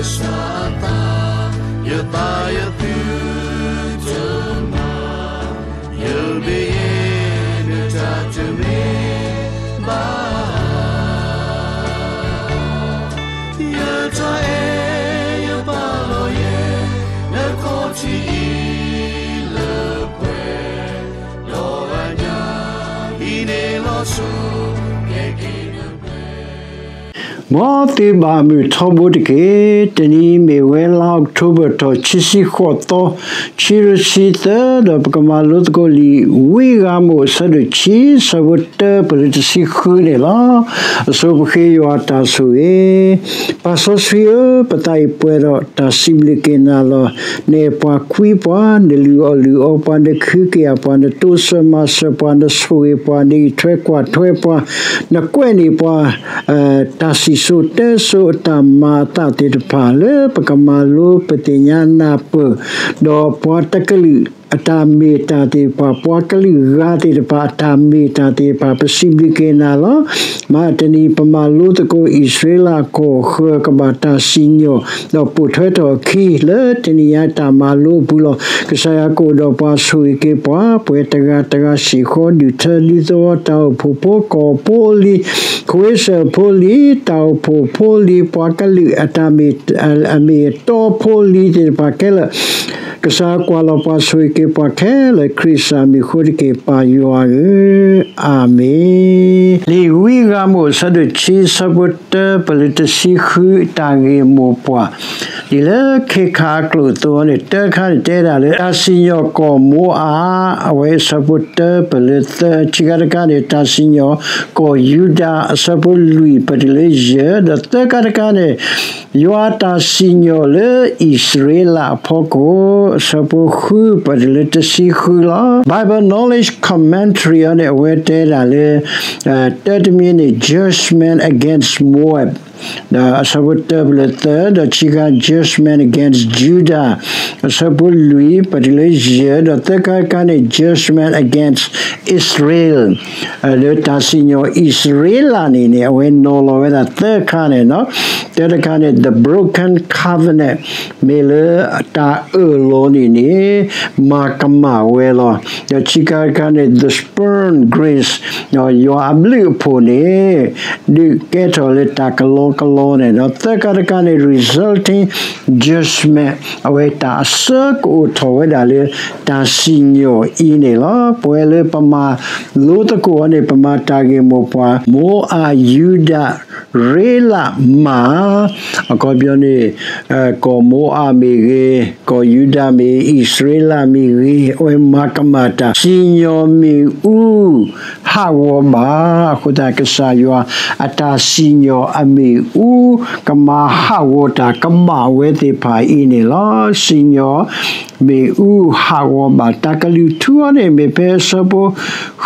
ကစၢ်အသး, ယသးယသုတမၤ, ယမ့ၢ်ယဲ နတၢ်တမ့ၢ်ဘၣ် ယတၢ်အဲၣ်ယပာ်လီၤယဲ နခီၣ်ထံးအံၤလၢပှဲၤ, ဒီးအညၣ်ဟံးန့ၢ်လီၤစိၤ ကဲက့ၤနပှဲၤ မ်သုဘၣ်မုာ်ထီဘိတက့ၢ်. တနံၤမ့ၢ်ဝဲလါအီးကထိဘၢၣ် ထီၣ်ခံဆံဃိးသီ, ခံကထိခံဆံသၢ, ဒီးပကမၤလိသကိးလံာ်ဝံအၤမိၣ် အဆၢဒိၣ်ခံ ဆၢဖိတၢပလၢတဆံဃုန့ၣ်လီၤ. အဆိပဃ့ယွၤအတၢ်ဆိၣ်ဂ့ၤ, ပၢ်စီဆှံဧၢ, ပသးအံၤပှဲၤဒီးတၢ်စံးဘျုးက့ၤနၤလီၤ. နအဲၣ်ပှၤကွံပှၤ, နလုၢ်အီၣ်လုၢ်အီပှၤ, နခုကယၤပှၤ, နတိစၢၤမၤစၢၤပှၤ, နဆိၣ်ဂ့ၤပှၤ, နအံးထွဲကွၢ်ထွဲပှၤ, နကွဲးန့ၢ်ပှၤ တၢ်စံၣ်စိၤတဲစိၤအတၢ်မၤအသးသ့ၣ်တဖၣ် လၢပကမၤလိပသ့ၣ်ညါနၢ်ပၢၢ်, ဒီးပှၤတကလုာ်အတၢ်မ့ၢ်တၢ်သ့ၣ်တဖၣ်, ပှၤကလုာ်ဂၤသ့ၣ်တဖၣ် အတၢ်မ့ၢ်တၢ်သ့ၣ်တဖၣ် ပစံးဘျုးက့ၤနၤလီၤ. မၤတနံၤပမၤလိသကိး အံၣ်စရ့လးကီၢ်ဃၢၤကဘၣ်တၢ်စံၣ်ညီၣ် ဒီးပိာ်ထွဲထီၣ်အခံ လၢတနံၤညါတၢ်မၤလိအပူၤလီၤ. ကစၢ်ယွၤကအိၣ်ဒီးပှၤဆိၣ်ဂ့ၤက့ၤပှၤ, ပှၤတဂၤတဂၤစ့ၢ်ကီး ဒုၣ်ထၢဒုးသဝီ တၢ်အိၣ်ဖှိၣ်ဖိ ကီၢ်ဖိလံၤ, ခွဲးစၢၣ်ဖိလံၤ, တၢ်အိၣ်ဖှိၣ်ဖိလံၤ, ပှၤကလုာ်အတၢ်မ့ၢ် အမ့ၢ်အတီဖိလံၤသ့ၣ်တဖၣ်ခဲလၢာ်, ကစၢ်ကွၢ်လီၤပှၤဆိၣ်ဂ့ၤက့ၤပှၤခဲလၢာ် ခရံာ်စၢ်မံၤအဃိတက့ၢ် ပၢ်ယွၤဧၢ, အၤမ့ၣ်. လံာ်ဝံအၤမိၣ် အဆၢဒိၣ်ခံ ဆၢဖိတၢပလၢတဆံဃု တၢ်ဂ့ၢ်မိၢ်ပှၢ် ဒ်လၢခဲခါအကျိာ်အသိးန့ၣ် တၢခါန့ၣ်တဲဒၣ်လၢ တၢ်စံၣ်ညီၣ်ကီၢ်မိအါ, အဝဲအဆၢဖိတၢပလၢသၢ, ခံခါတခါန့ၣ် တၢ်စံၣ်ညီၣ်ကီၢ်ယူဒၤ အဆၢဖိလွံၢ်ပတုၤလၢယဲၢ်, ဒီးသၢခါတခါန့ၣ် ယွၤတၢ်စံၣ်ညီၣ်လၢအံၣ်စရ့လးအဖီခိၣ် အဆၢဖိဃုပတုၤလၢတဆံဃုလီၤ. Bible Knowledge Commentary အံၤန့ၣ် အဝဲတဲဒၣ်လၢ တၢတမံၤန့ၣ် judgment against Moab ဒီးအဆၢဖိတၢပလၢသၢ, ဒီးခံခါ judgment against Judah အဆၢဖိလွံၢ်ပတုၤလၢယဲၢ်, ဒီးသၢခါတခါန့ၣ် judgment against Israel လၢတၢ်စံၣ်ညီၣ်အံၣ်စရ့လးန့ၣ်န့ၣ် အဝဲနီၤလီၤဝဲဒၣ်သၢခါန့ၣ်လီၤ. တၢတခါန့ၣ် the broken covenant မ့ၢ်လၢတၢ်အၢၣ်လီၤန့ၣ်န့ၣ် မၤကမၣ်ဝဲလီၤ. ဒီးခံခါတခါန့ၣ် the spurned grace ယွၤအဘျုးအဖှိၣ်န့ၣ် ဒုးကဲထီၣ်လၢတၢ်ကလီကလီန့ၣ်, ဒီးသၢခါတခါန့ၣ် resulting judgment အဝဲတၢ်အဆၢကအိၣ်ထီၣ်ဝဲဒၣ်လၢတၢ်စံၣ်ညီၣ်အံၤန့ၣ်လီၤ. ပဝဲလၢပမၤလိသကိးအီၤန့ၣ် ပမၤတၢ်ဂ့ၢ်မိၢ်ပှၢ် မိအါယူဒၤ ရ့လးမၤ အခီပညီန့ၣ် ကီၢ်မိအါမ့ၢ်ဂ့ၤ, ကီၢ်ယူဒၤမ့ၢ်ဂ့ၤ, အံၣ်စရ့လးမ့ၢ်ဂ့ၤ, အဝဲမၤကမၣ်တၢ် စံၣ်ညီၣ်မ့ၣ်အူ ဟးဂီၤဘၣ်. အဃိသတး ကစၢ်ယွၤအတၢ်စံၣ်ညီၣ်အမ့ၣ်အူ ကမၤဟးဂီၤတၢ်ကဘၣ်ဝဲသ့ၣ်တဖၣ်အံၤန့ၣ်လီၤ. စံၣ်ညီၣ်မ့ၣ်အူဟးဂီၤဘၣ်. တၢ်ကလုၢ်ထူအီၤန့ၣ် မ့ၢ်ဖဲအဆၢဖိ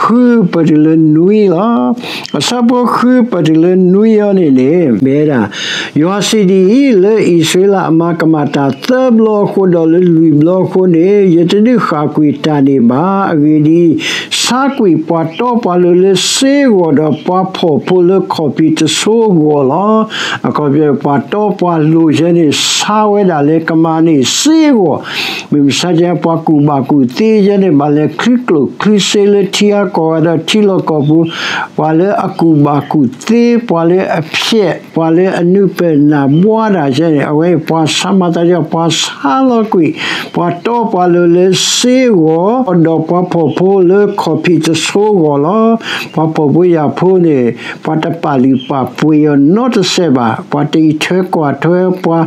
ဃုပတုၤလၢနွံလီၤ. အဆၢဖိဃုပတုၤလၢနွံအံၤန့ၣ်န့ၣ် မ့ၢ်ဝဲဒၣ် ယွၤစံးဒ်အံၤ, လၢအံၣ်စရ့လးအမၤကမၣ်တၢ်သၢဘျီအဃိ ဒီးလၢလွံၢ်ဘျီအဃိန့ၣ် ယတဒုးဃၣ်ကွံာ်တၢ်န့ၣ်ဘၣ်. အဂ့ၢ်ဒ်အံၤ, ဆါကွံာ်ပှၤတီပှၤလိၤလၢစ့ဂီၤ ဒီးပှၤဖှီၣ်ဖိလၢခီၣ်ဖံးတစိၤအဂီၢ်လီၤ. အခီပညီ ပှၤတီပှၤလိၤယဲန့ၣ် ဆါဝဲဒၣ်လၢကမၤန့ၢ်စ့ဂီၤ, မုၢ်မဆါတနံၤ ပှၤကူၣ်ဘၣ်ကူၣ်သ့ယဲန့ၣ် ဘၣ်လဲၤချုးကျိၣ်ချုးစ့လၢထံဂၤကီၢ်ဂၤဒီးထံလီၢ်ကီၢ်ပူၤ, ပှၤလၢအကူၣ်ဘၣ်ကူၣ်သ့, ပှၤလၢအဖျဲး, ပှၤလၢအနုာ်ပၢၢ်နၢ်ဘှါတၢ်ယဲန့ၣ် အဝဲအံၤပှၤဆါမၤသးဒ်အံၤ ပှၤဆါလီၤကွံာ် ပှၤတီပှၤလိၤလၢစ့ဂီၤ, ဒီးပှၤဖှီၣ်ဖိလၢခီၣ်ဖံးတစိၤအဂီၢ်လီၤ. ပှၤဖှီၣ်ဖိယာ်ဖိန့ၣ် ပှၤတပာ်လုၢ်ပာ်ပှ့ၤအီၤနီတစဲးဘၣ်. ပှၤတအံးထွဲကွၢ်ထွဲ, ပှၤ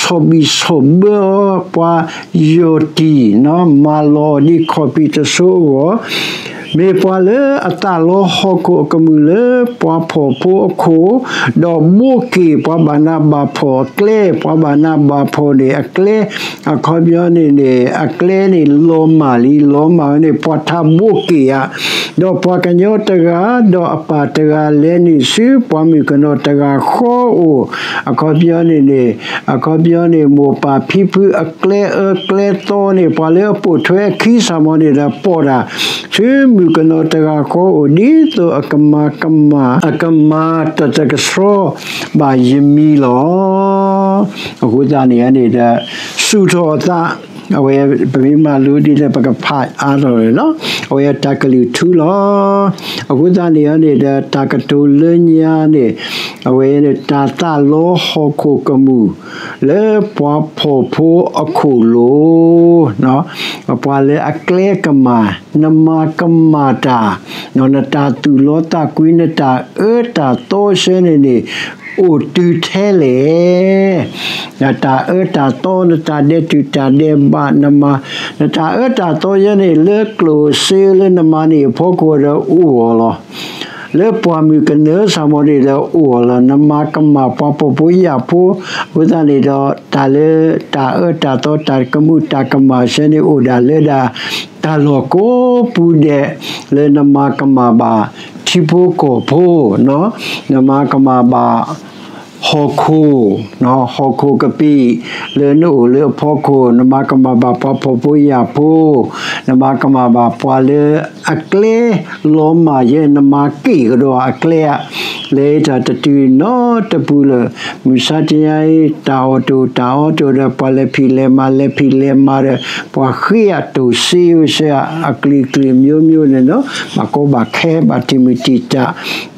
ဆီၣ်ဘံၣ်ဆီၣ်ဘၢအီၤ, ပှၤယီၢ်တံၢ် မၤလီၤအီၤဒ်ခီၣ်ဖံးတစိၤအဂီၢ်, မ့ၢ်ပှၤလၢအသးလီဟီၣ်ခိၣ်အကမူၣ်လၢပှၤဖှီၣ်ဖိအခိၣ်, ဒီးဘိးက့ၤပှၤဘၣ်နးဘၣ်ဖှီၣ်အကျဲ, ပှၤဘၣ်နးဘၣ်ဖှီၣ်န့ၣ်အကျဲ, အခီပညီန့ၣ်န့ၣ် အကျဲန့ၣ်လီၤမၢ်လံ, လီၤမၢ်ဝဲန့ၣ် ပှၤထးဘိးက့ၤဧါ, ဒီးပှၤကညီတဂၤ ဒီးအပၢ်တဂၤလဲၤနုာ်ဆူပှၤမုၣ်ကနီၤတဂၤဃီအအိၣ်, အခီပညီန့ၣ်န့ၣ် အခီပညီန့ၣ် မိၢ်ပၢ်ဖံဖုအကျဲအၢကျဲသီန့ၣ် ပှၤလၢအပိာ်ထွဲအခံစၢ်မီၤန့ၣ်ဒီး ပိာ်တၢ်ဆူမုၣ်ကနီၤတဂၤဃီအအိၣ် ဒ်သိးအကမၤကမၣ် အကမၤတၢ်တကဆှီဘၣ်ယမံၤလီၤ. အဃိသတးန့ၣ်န့ၣ်ဒီး စူၢ်ထီၣ်အသး, အဝဲပမ့ၢ်မၤလိဒ်လဲၣ် ပကဖးအါထီၣ်လီၤ. အဝဲတၢ်ကလုၢ်ထူလီၤ. အဃိသတးန့ၣ်န့ၣ်ဒီး တၢ်ကတိၤလၢညါန့ၣ် အဝဲန့ၣ် တၢ်သးလီဟီၣ်ခိၣ်ကမူၣ် လၢပှၤဖှီၣ်ဖိအခိၣ်လိၤ ပှၤလၢအကျဲကမၣ်, နမၤကမၣ်တၢ်, နတၢ်သူၣ်လီသးကွံ နတၢ်အၢတၢ်သီဆၢန့ၣ်န့ၣ် အိၣ်တုၤထဲလဲၣ်. နတၢ်အၢတၢ်သီ နတၢ်ဒဲးတူာ်တၢ်ဒဲးဘး နမၤ, နတၢ်အၢတၢ်သီယဲန့ၣ် လၢကျိၣ်စ့လၢနမၤန့ၢ်အဖီခိၣ်ဒီးအိၣ်အီၤလီၤ. လၢပှၢ်မုၢ်ကနၢစၢ်မီၤန့ၣ်ဒီးအိၣ်အီၤလီၤ. နမၤကမၣ်ပှၤဖှီၣ်ဖိယာ်ဖိ, အဃိသတးန့ၣ်ဒီး တၢ်လၢတၢ်အၢတၢ်သီ တၢ်ကမူၣ်တၢ်ကမၣ်ဆၢန့ၣ် အိၣ်ဒၣ်လၢဒၣ် တၢ်လီၢ်ကိးပူၤဒဲး လၢနမၤကမၣ်ဘၣ်ထံဖိကီၢ်ဖိ, နမၤကမၣ်ဘၣ် ဟီၣ်ခိၣ်, ဟီၣ်ခိၣ်ကပံာ် လၢနအိၣ်လၢအဖီခိၣ်, နမၤကမၣ်ဘၣ်ပှၤဖှီၣ်ဖိယာ်ဖိ, နမၤကမၣ်ဘၣ်ပှၤလၢအကျဲလီၤမၢ်ယဲ, နမၤက့ၣ်ကဒီးအကျဲဧါ, လဲၤတၢ်တတုၤနီတပူၤလၢၤ. မုၢ်ဆါတနံၤအံၤ တၢ်အီၣ်တအိၣ် တၢ်အီတအိၣ်ဒီး ပှၤလဲၤဖံးလဲၤမၤ လဲၤဖံးလဲၤမၤဒီး ပှၤဃ့အတိၢ်စ့ဝဲဆဲ အကလုာ်ကလုာ်မျိုးမျိုးန့ၣ်လီၤ. ဘၣ်ကီဘၣ်ခဲ ဘၣ်တံာ်မုၢ်တံာ်တာ်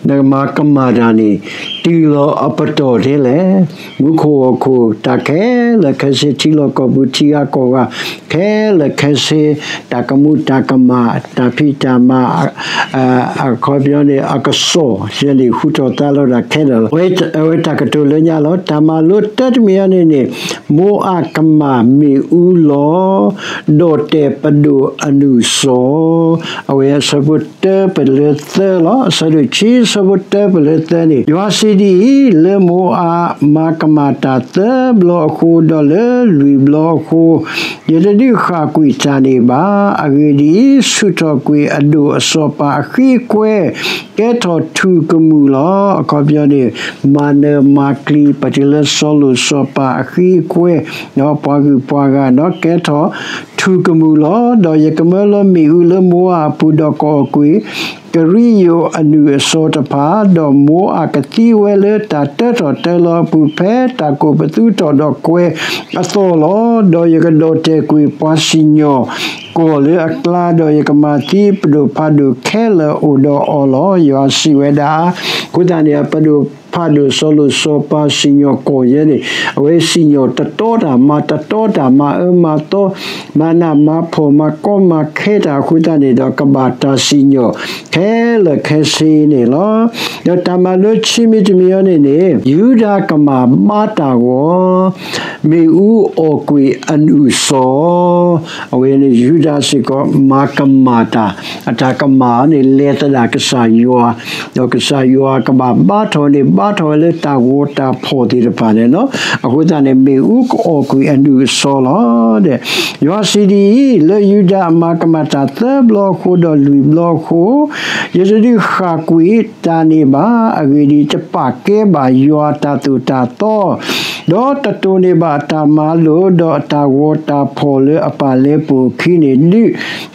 နမၤကမၣ်တၢ်န့ၣ် တုၤလီၤအပတီၢ်ထဲလဲၣ်. မူခိၣ်ဟီၣ်ခိၣ် တၢ်ခဲလၢာ်ခဲဆ့ ထံလီၢ်ကီၢ်ပူၤ ထံဂၤကီၢ်ဂၤ ခဲလၢာ်ခဲဆ့ တၢ်ကမူတၢ်ကမၣ် တၢ်ဖံးတၢ်မၤ အခီပညီန့ၣ် အကစီၣ်ယဲန့ၣ် ဟူထီၣ်သါလီၤဒၣ်ခဲလၢာ်လီၤ. အဝဲတၢ်ကတိၤလၢညါလီၤ. တၢ်မၤလိတၢ်တမံၤအံၤန့ၣ်န့ၣ် မိအးကမၣ်မ့ၣ်အူလီၤ ဒီးတဲာ်ပဒိၣ်အနုၢ်အစီၤ, အဝဲအဆၢဖိတၢပလၢသၢလီၤ. အဆၢဒိၣ်ခံ အဆၢဖိတၢပလၢသၢန့ၣ် ယွၤစံးဒ်အံၤ, လၢမိအးမၤကမၣ်တၢ်သၢဘျီအဃိ ဒီးလၢလွံၢ်ဘျီအဃိ ယတဒုးဃၣ်ကွံာ်တၢ်န့ၣ်ဘၣ်. အဂ့ၢ်ဒ်အံၤ, ဆူၣ်ထီၣ်ကွံာ်အဒိၣ်အစီၤပၤအဃံအကွဲ, ကဲထီၣ်ထူၣ်ကမူၣ်လီၤ. အခီပညီန့ၣ် မၤနၢၤမၤကျံၤ ပတုၤလၢစီၤလိာ်စီၤပၤအဃံအကွဲ, ပှၤဂုၤပှၤဂၤန့ၣ် ကဲထီၣ်ထူၣ်ကမူၣ်လီၤ. ဒီးယကမၢလီၤမ့ၣ်အူလၢမိအးအပူၤ ဒီးကအီၣ်ကွံာ် ကရံယိာ်အနုၢ်အစီၤတဖၣ်, ဒီးမိအးကသံဝဲလၢတၢ်တၢထီၣ်တၢလီၤအပူၤ ဖဲတၢ်ကိးပသူထီၣ်ဒီးကွဲၤအသီၣ်လီၤ. ဒီးယကဒီၣ်တဲာ်ကွံာ်ပှၤစံၣ်ညီၣ်ကွီၢ်လၢအကျါ, ဒီးယကမၤသံပဒိၣ်ဖးဒိၣ်ခဲလၢာ်အိၣ်ဒီးအီၤလီၤ. ယွၤစံးဝဲဒၣ်. အဃိသတးန့ၣ် ပဒိၣ်ဖးဒိၣ်စီၤလိာ်စီၤပၤစံၣ်ညီၣ်ကွီၢ်ယဲန့ၣ် အဝဲစံၣ်ညီၣ်တတီတၢ် မၤတတီတၢ် မၤအၢမၤသီ မၤနးမၤဖှီၣ် မၤကီမၤခဲတၢ်အဃိသတးန့ၣ်ဒီး ကဘၣ်တၢ်စံၣ်ညီၣ်ခဲလၢာ်ခဲဆ့န့ၣ်လီၤ. ဒီးတၢ်မၤလိခံမံၤတမံၤအံၤန့ၣ်န့ၣ် ယူဒၤကမၣ်ဘါတၢ်ဂီၤ မ့ၣ်အူအီၣ်ကွံာ်အနုၢ်အစီၤ, အဝဲန့ၣ်ယူဒၤစ့ၢ်ကီး မၤကမၣ်တၢ်, အတၢ်ကမၣ်န့ၣ် လဲၤသဒၣ်ကစၢ်ယွၤ, ဒီးကစၢ်ယွၤကဘၣ်ဘါထီၣ်န့ၣ် ဘါထီၣ်ဝဲလၢတၢ်ဂီၤတၢ်ဖှီၣ်သ့ၣ်တဖၣ်န့ၣ်လီၤ. အဃိသတးန့ၣ် မ့ၣ်အူကအီၣ်ကွံာ်အနုၢ်အစီၤလီၤ. ယွၤစံးဒ်အံၤ, လၢယူဒၤအမၤကမၣ်တၢ်သၢဘျီအဃိ ဒီးလွံၢ်ဘျီအဃိ ယတဒုးဃၣ်ကွံာ်တၢ်န့ၣ်ဘၣ်. အဂ့ၢ်ဒ်အံၤ, တပာ်ကဲဘၣ်ယွၤအတၢ်သိၣ်တၢ်သီ, ဒီးတတိၢ်န့ၢ်ဘၣ်အတၢ်မၤလိာ်, ဒီးအတၢ်ဂီၤတၢ်ဖှီၣ်လၢအပာ်လၢပအိၣ်အခံန့ၣ် ဒုး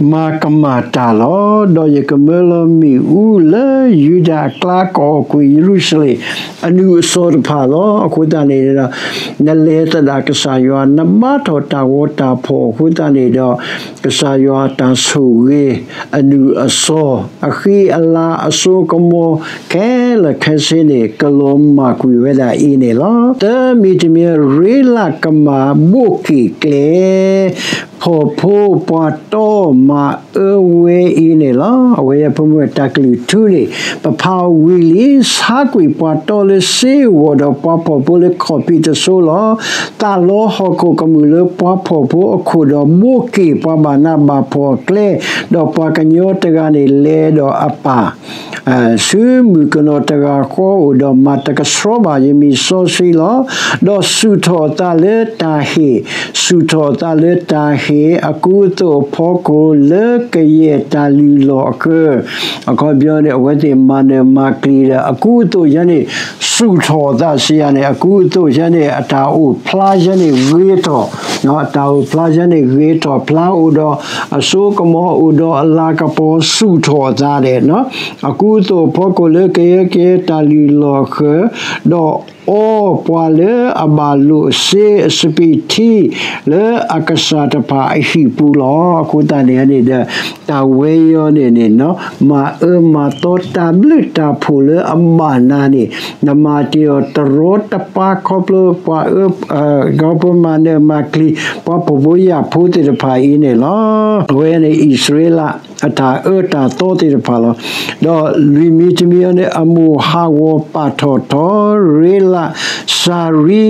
မၤကမၣ်တၢ်လီၤ. ဒီးယကမၢလီၤမ့ၣ်အူလၢယူဒၤအကျါ ကအီၣ်ကွံာ်ယရူၤၡလ့ၣ်အနုၢ်အစီၤတဖၣ်လီၤ. အဃိသတးန့ၣ်ဒီး နလဲၤသဒၣ်ကစၢ်ယွၤ, နဘါထီၣ်တၢ်ဂီၤတၢ်ဖှီၣ်အဃိသတးန့ၣ်ဒီး ကစၢ်ယွၤအတၢ်ဆိၣ်ဂ့ၤ အနုၢ်အစီၤ အဃံအလၤ အစိကမီၤ ခဲလၢာ်ခဲဆ့န့ၣ် ကလီၤမၢ်ကွံာ်ဝဲဒၣ်အံၤန့ၣ်လီၤ. သၢမံၤတမံၤ ရ့လးကမၣ်ဘိးက့ၣ်ကျဲ ဖှီၣ်ဖိပှၤတီမၤအၢဝဲအံၤန့ၣ်လီၤ. အဝဲအံၤဖိမုၣ်တၢ်ကလုၢ်ထူန့ၣ် ပဖးဝံၤလံ, ဆါကွံာ်ပှၤတီလၢစ့အဂီၢ်ဒီး ပှၤဖှီၣ်ဖိလၢခီၣ်ဖံးတစိလီၤ. သးလီဟီၣ်ခိၣ်ကမူၣ်လၢပှၤဖှီၣ်ဖိအခိၣ်ဒီး ဘိးက့ၣ်ပှၤဘၣ်နးဘၣ်ဖှီၣ်အကျဲ, ဒီးပှၤကညီတဂၤန့ၣ် လဲၤဒီးအပၢ် ဆူမုၣ်ကနီၤတဂၤဃီအအိၣ်ဒီး မၤတကဆှီဘၣ်ယမံၤစီဆှံလီၤ. ဒီးစူၣ်ထီၣ်အသးလၢတၢ်ဟ့ၣ်, စူၣ်ထီၣ်အသးလၢတၢ်ဟ့ၣ် အကူအသိးအဖီခိၣ် လၢကယဲၢ်တၢ်လုၢ်လီၢ်အဃၢၤ, အခီပညီန့ၣ် အဝဲသ့ၣ်မၤနၢၤမၤကျံၤဒီး အကူအသိးယဲန့ၣ် စူၣ်ထီၣ်အသးစံးယၤန့ၣ် အကူအသိးယဲန့ၣ် အတၢ်အိၣ်ဖျါယဲန့ၣ်ဂ့ၤထီၣ်, အတၢ်အိၣ်ဖျါယဲန့ၣ်ဂ့ၤထီၣ် ဖျါအိၣ်ဒီး အစိကမီၤအိၣ်ဒီးအလၤကပီၤ စူၣ်ထီၣ်အသးဒဲး အကူအသိးအဖီခိၣ်လၢကယဲၢ်ကယဲၢ်တၢ်လုၢ်လီၢ်အဃၢၤ, ဒီး အီပှၤလၢအဘၣ်လိာ်စ့အစပံးထံ လၢအကစၢ်တဖၣ်အဟံၣ်ပူၤလီၤ. အဃိသတးန့ၣ်န့ၣ်ဒီး တၢ်ဝဲအံၤန့ၣ်န့ၣ် မၤအၢမၤသီတၢ်ဘျုးတၢ်ဖှိၣ်လၢအဘၣ်နၤန့ၣ် နမၤတ့ၢ်အီၤတရီတပါခီဖျိပှၤအၢ ခီဖျိမၤနၢၤမၤကျံၤ ပှၤဖှီၣ်ဖိယာ်ဖိသ့ၣ်တဖၣ်အံၤန့ၣ်လီၤ. အဝဲန့ၣ်အံၣ်စရ့လးအတၢ်အၢတၢ်သီသ့ၣ်တဖၣ်လီၤ. ဒီးလွံၢ်မံၤတမံၤအံၤန့ၣ် အမိၢ်ဟးဂီၤပာ်ထီၣ်ထီ ရ့လး စၤရံ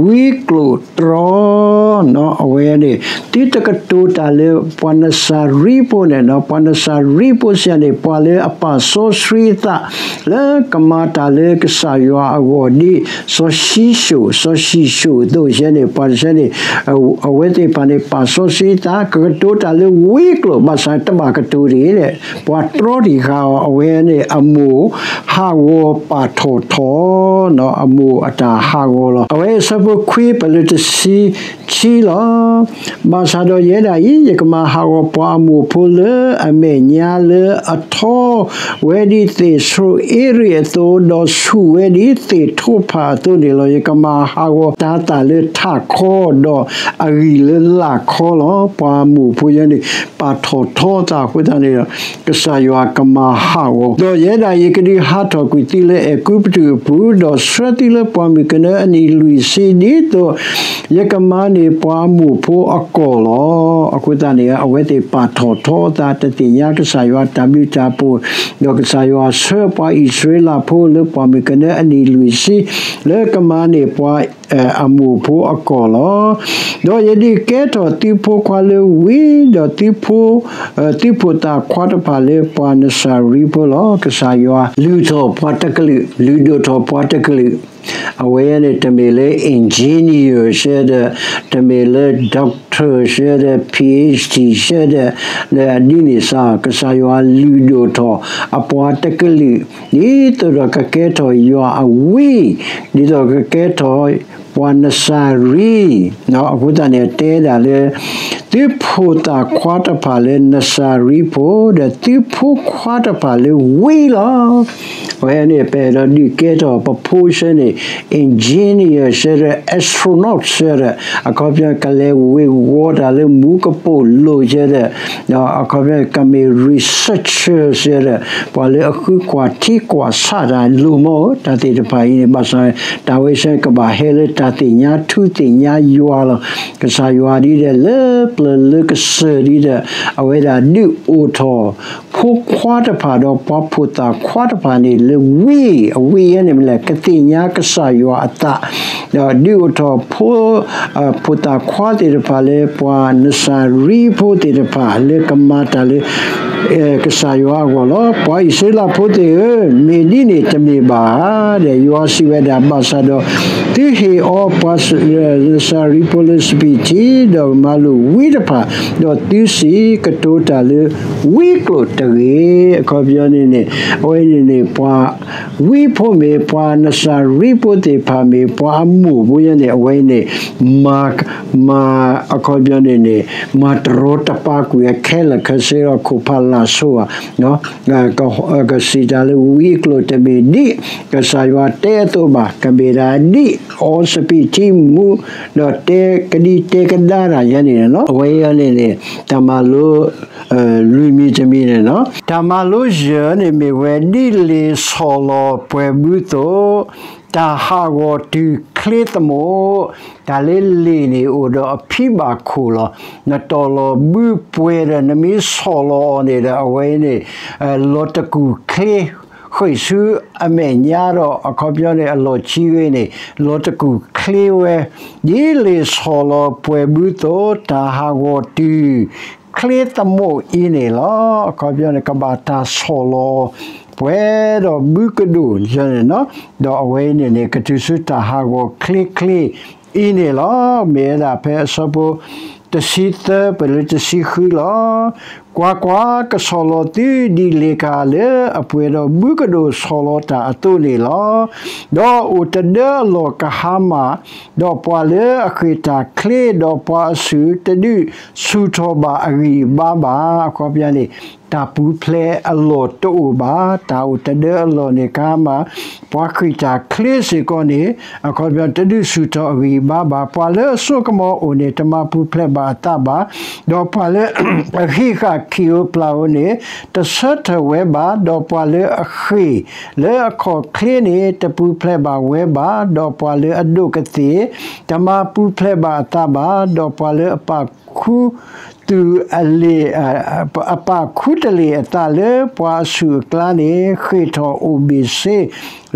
ဝံကျိၣ်တြီ အဝဲန့ၣ် သုတကတိၤတၢ်လၢပှၤနစၤရံဖိန့ၣ် ပှၤနစၤရံဖိစ့ၢ်န့ၣ် ပှၤလၢအပာ်စီဆှံအသး လၢကမၤတၢ်လၢကစၢ်ယွၤအဂီၢ်ဒ် စီၤၡံၣ်ၡိၣ် စီၤၡံၣ်ၡိၣ်အသိးစ့ၢ်န့ၣ် ပှၤတစ့ၢ်န့ၣ် အဝဲသ့ၣ်တဖၣ်န့ၣ် ပာ်စီဆှံအသး ကကတိၤတၢ်လၢဝံကျိၣ် ဘၣ်ဆၣ်တဘၣ်ကတိၤတဂ့ၤ ပှၤတြီတံၢ်ဃာ်အီၤ အဝဲန့ၣ်အမိၢ် ဟးဂီၤပာ်ထီၣ်ထီ အမိၢ်အတၢ်ဟးဂီၤလီၤ. အဝဲအဆၢဖိခွံ ပလၢတဆံခံလီၤ. ဘၣ်ဆၣ်ဒီးယဲဒၣ်အံၤ ယကမၤဟးဂီၤပှၤအမိၢ်ဖိလၢအမဲာ်ညါလၢအထီဝဲဒ်သ့ၣ်ဆိအ့ရံၣ်အသိး, ဒီးဆူၣ်ဝဲဒ်သ့ၣ်ထိၣ်ဖးအသိးန့ၣ်လီၤ. ယကမၤဟးဂီၤတၤသၣ်လၢထးခီ, ဒီးအဂံၢ်လၢလာ်ခီလီၤ. ပှၤအမိၢ်ဖိယဲန့ၣ် ပာ်ထီၣ်ထီသးအဃိသတးန့ၣ်ဒီး ကစၢ်ယွၤကမၤဟးဂီၤ, ဒီးယဲဒၣ်အံၤ ယကဒုးဟးထီၣ်ကွံာ်သုလၢအဲၤကူပတူးအပူၤ, ဒီးဆှၢသုလၢပှၢ်မုၢ်ကနၢအနံၣ်လွံၢ်ဆံ, ဒ်သိးယကမၤန့ၢ်ပှၤအမိၢ်ဖိအကီၢ်လီၤ. အဃိသတးန့ၣ် အဝဲသ့ၣ်ပာ်ထီၣ်ထီသး တသ့ၣ်ညါကစၢ်ယွၤတၢ်ဘျုးတၢ်ဖှိၣ်, ဒီးကစၢ်ယွၤဆှၢပှၤအံၣ်စရ့လးဖိလၢပှၢ်မုၢ်ကနၢအနံၣ်လွံၢ်ဆံ လၢကမၤန့ၢ်ပှၤ အမိၢ်ဖိအကီၢ်လီၤ. ဒီးယဒုးကဲထီၣ်သုဖိခွါလၢဝံ, ဒီးသုဖိ, သုဖိၣ်သၣ်ခွါတဖၣ်လၢပှၤနစၤရံဖိလီၤ. ကစၢ်ယွၤလုၢ်ထီၣ်ပှၤတကလုာ်, လုၢ်ဒိၣ်ထီၣ်ပှၤတကလုာ်, အဝဲန့ၣ် တမ့ၢ်လၢ engineer စ့ၢ်ဒီး, တမ့ၢ်လၢ doctor စ့ၢ်ဒီး, PhD စ့ၢ်ဒီး, ဒီးဒ်န့ၣ်စ့ၢ် ကစၢ်ယွၤလုၢ်ဒိၣ်ထီၣ်အပှၤတကလုာ် ဒ်သိးဒီးကကဲထီၣ်ယွၤအဝံ, ဒ်သိးကကဲထီၣ်ပှၤနစၤရံ, အဃိသတးန့ၣ် တဲဒၣ်လၢ သုဖိၣ်သၣ်ခွါတဖၣ်လၢနစၤရံဖိ, ဒီးသုဖိခွါတဖၣ်လၢဝံလီၤ. အဝဲန့ၣ် ပအဲၣ်ဒိးဒုးကဲထီၣ်ပဖိစ့ၢ်န့ၣ် engineer စ့ၢ်ဒီး astronaut စ့ၢ်ဒီး, အခီပညီကလဲၤဝ့ၤဝီၤတၢ်လၢမူကပိာ်လိၤစ့ၢ်ဒီး, အခီပညီကမ့ၢ် researcher စ့ၢ်ဒီး, ပှၤလၢအဃုကွၢ်ထံကွၢ်ဆးတၢ်လိၣ်မးဧိၤ, တၢ်သ့ၣ်တဖၣ်အံၤန့ၣ် ဘၣ်ဆၣ် တၢ်ဝဲစ့ၢ်ကဘၣ်ဟဲလၢတၢ်သ့ၣ်ညါထူသ့ၣ်ညါယွၤလီၤ. ကစၢ်ယွၤဒ်ဒီးလၢပျၢၤလၢကစၢၢ်ဒ်ဒီး အဝဲဒၣ်ဒုးအိၣ်ထီၣ် ဖိခွါတဖၣ်ဒီးပှၤဖိၣ်သၣ်ခွါတဖၣ်န့ၣ် လၢဝံ, အဝံယဲန့ၣ်မ့ၢ်လဲၣ်, ကသ့ၣ်ညါကစၢ်ယွၤအသး, ဒီးဒုးအိၣ်ထီၣ်ဖိ, ဖိၣ်သၣ်ခွါသ့ၣ်တဖၣ်လၢပှၤနစၤရံဖိသ့ၣ်တဖၣ်လၢကမၤတၢ်လၢ ကစၢ်ယွၤအဂီၢ်လီၤ. ပှၤအံၣ်စရ့လးဖိသ့ၣ်ဧၢ, မ့ၢ်ဒ်န့ၣ်တမ့ၢ်ဘၣ်ဧါ, ဒီးယွၤစံးဝဲဒၣ်, ဘၣ်ဆၣ်ဒီး သုဟ့ၣ်အီၤပှၤနစၤရံဖိလၢစပံးထံ, ဒီးမၤလိာ်ဝံတဖၣ်, ဒီးသုစံးကတိၤတၢ်လၢဝံကျိာ်တဂ့ၤ. အခီပညီန့ၣ်န့ၣ်, အဝဲန့ၣ်န့ၣ် ပှၤ ဝံဖိမ့ၢ်ပှၤနစၤရံဖိသ့ၣ်တဖၣ်မ့ၢ်ပှၤအမိၢ်ဖိယဲန့ၣ် အဝဲန့ၣ် မၤ, မၤ, အခီပညီန့ၣ်န့ၣ် မၤတရီတပါကွံာ်အခဲလၢာ်ခဲဆ့ဒီးခိၣ်ဖးလာ်ဆိဧါ, ကစံးတၢ်လၢဝံကျိာ်တမ့ၢ်ဒ်ကစၢ်ယွၤတဲအသိးဘၣ်, ကမ့ၢ်ဒၣ်ဒ်အီစပံးထံမူ, ဒီးတဲကဒံတဲကဒါတၢ်ယဲန့ၣ်လီၤ. အဝဲယဲန့ၣ်န့ၣ် တၢ်မၤလိ လွံၢ်မံၤတမံၤန့ၣ်လီၤ. တၢ်မၤလိယဲၢ်န့ၣ်မ့ၢ်ဝဲဒ်လ့ၣ်ဆီၣ်လီၤပှဲၤဘုသိး, တၢ်ဟးဂီၤတုၤချ့သမိး, တၢ်လၢလ့ၣ်န့ၣ်အိၣ်ဒီးအဖံဘၣ်ခိၣ်လီၤ. နတီၢ်လီၤဘုပှဲၤဒီးနမ့ၢ်ဆီၣ်လီၤအီၤန့ၣ်ဒီး အဝဲန့ၣ် လီၤတကူၣ်ချ့ ဃ့ၢ်ဆူအမဲာ်ညါဒီး အခီပညီန့ၣ် အလီၢ်ခံဂ့ၤန့ၣ် လီၤတကူၣ်ချ့ဝဲ, ဒ်လ့ၣ်ဆီၣ်လီၤပှဲၤဘုသိး တၢ်ဟးဂီၤတုၤ ချ့သမိးအံၤန့ၣ်လီၤ. အခီပညီန့ၣ် ကဘၣ်တၢ်ဆီၣ်လီၤပှဲၤဒီးဘုကဒိၣ်န့ၣ်လီၤ. ဒီးအဝဲအံၤန့ၣ်န့ၣ် ကတုၤဆူတၢ်ဟးဂီၤချ့ချ့အံၤန့ၣ်လီၤ. မ့ၢ်ဝဲဒၣ်ဖဲအဆၢဖိ တဆံသၢ ပလၢတဆံဃုလီၤ. ကွၢ်ကွၢ်, ကဆီၣ်လီၤသုဒ်လ့ၣ်ကဟၣ်လၢအပှဲၤဒီးဘုကဒိၣ်ဆီၣ်လီၤတၢ်အသိးန့ၣ်လီၤ. ဒီးအိၣ်တဒၢအလီၢ်ကဟါမၢ်, ဒီးပှၤလၢအဃ့ၢ်တၢ်ချ့, ဒီးပှၤအစုၣ်တဒုးဆူၣ်ထီၣ်ဘၣ်အဂံၢ်အဘါဘၣ်. အခီပညီန့ၣ် တၢ်ပူၤဖျဲးအလီၢ်တအိၣ်ဘၣ်. တၢ်အိၣ်တဒၢအလီၢ်န့ၣ် ကမၤ ပှၤဃ့ၢ်တၢ်ချ့စ့ၢ်ကီးန့ၣ် အခီပညီ တဒုးဆူၣ်ထီၣ်အဂံၢ်အဘါဘၣ်. ပှၤလၢအစိကမီၤအိၣ်န့ၣ် တမၤပူၤဖျဲးဘၣ်အသးဘၣ်, ဒီးပှၤလၢ အဟံးဃာ်ခံးဧိၤပျၢ်ဧိၤန့ၣ် တဆၢထၢၣ်ဝဲဘၣ်, ဒီးပှၤလၢအဃ့ၢ်လၢအခီၣ်ချ့န့ၣ် တပူၤဖျဲးဘၣ်ဝဲဘၣ်, ဒီးပှၤလၢအဒိးကသ့ၣ် တမၤပူၤဖျဲးဘါအသးဘၣ်, ဒီးပှၤလၢအပာ်ခူသူၣ်အလ့ၣ်, အပာ်ခူတလ့ၣ်အသးလၢပှၤအဆူၣ်အကျါန့ၣ် ဃ့ၢ်ထီၣ်အိၣ်ဘ့ၣ်ဆ့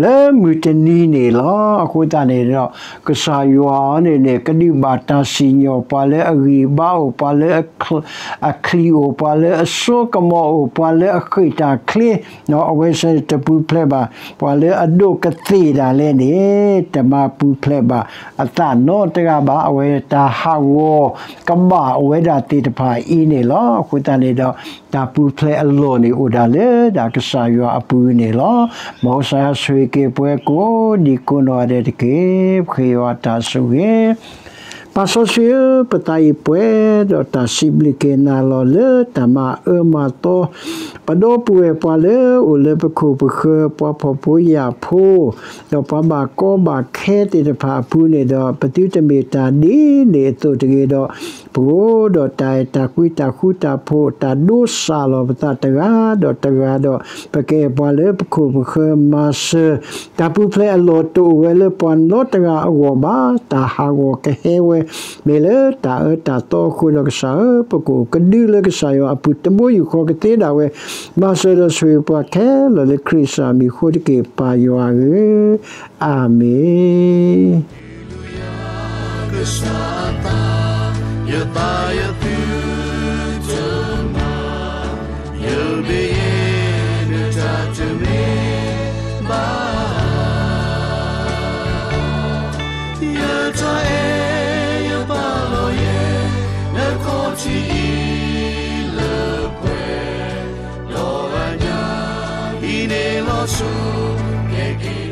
လၢမုၢ်တနံၤန့ၣ်လီၤ. အဃိသတးန့ၣ်ဒီး ကစၢ်ယွၤန့ၣ်န့ၣ် ကဒုးဘၣ်တၢ်စံၣ်ညီၣ် ပှၤလၢအဂံၢ်အဘါအိၣ်, ပှၤလၢအချံးအိၣ်, ပှၤလၢအစိကမီၤအိၣ်, ပှၤလၢအဃ့ၢ်တၢ်ချ့ အဝဲစ့ၢ်တပူၤဖျဲးဘၣ်, ပှၤလၢအဒိးကသ့ၣ်ဒၣ်လဲာ်န့ၣ် တမၤပူၤဖျဲးဘၣ်အသးနီတဂၤဘၣ်. အဝဲတၢ်ဟးဂီၤကဘၣ်ဝဲဒၣ်သ့ၣ်တဖၣ်အံၤန့ၣ်လီၤ. အဃိသတးန့ၣ်ဒီး တၢ်ပူၤဖျဲးအလီၢ်န့ၣ်အိၣ်ဒၣ်လၢဒၣ်ကစၢ်ယွၤအပူၤန့ၣ်လီၤ. မ်ကစၢ်ယွၤဆိၣ်ဂ့ၤက့ၤပှၤကိးဒံကိးနီၢ်ဂၤဒဲးတက့ၢ်. ပဃ့ယွၤတၢ်ဆိၣ်ဂ့ၤ ပၢ်စီဆှံဧၢ, ပသးအံၤပှဲၤဒီးတၢ်စံးဘျုးက့ၤနၤလီၤလၢတၢ်မၤအၢမၤသီ ပဒီပုၢ်ဝဲၢ်ပှၤလၢအိၣ်လၢပခိၣ်ပဃၢၤ ပှၤဖှီၣ်ဖိယာ်ဖိ ဒီးပှၤဘၣ်ကီဘၣ်ခဲသ့ၣ်တဖၣ်အပူၤန့ၣ်ဒီး ပသုတမ့ၢ်တၢ်ဒ်န့ၣ်အသိးတဂ့ၤဒီး ပကအိၣ်ဒီးတၢ်အဲၣ်တၢ်ကွံတၢ်ဃူတၢ်ဖိး တၢ်ဒိးစၢ်လီၤပသးတဂၤဒီးတဂၤဒီး ပကအဲၣ်ပှၤလၢပခိၣ်ပဃၢၤမၤစၢၤ တၢ်ပူၤဖျဲးအလီၢ်တအိၣ်ဝဲလၢပှၤနီတဂၤအဂီၢ်ဘၣ်. တၢ်ဟးဂီၤကဟဲဝဲ မ့ၢ်လၢတၢ်အၢတၢ်သီအဃိဒီးကစၢ်ဧၢ, ပကအိၣ်ကဒုလၢကစၢ်ယွၤအပူၤ တဘိယူၢ်ဃီကသ့ဒၣ်ဝဲ, မၤစၢၤဒီးဆိၣ်ဂ့ၤပှၤခဲလၢာ်လၢခရံာ်ကစၢ်မံၤအဃိတက့ၢ် ပၢ်ယွၤဧၢ, အၤမ့ၣ်. ကစၢ်အသး ယသးယသုတမၤ ယဘျုးယဲ နတၢ်တမ့ၢ်ဘၣ် ယတၢ်အဲၣ်ယပာ်လီၤယဲ နခီၣ်ထံးအံၤလၢပှဲၤ ဒီးအညါ ဟံးန့ၢ်လီၤဆူ ကဲက့ၤ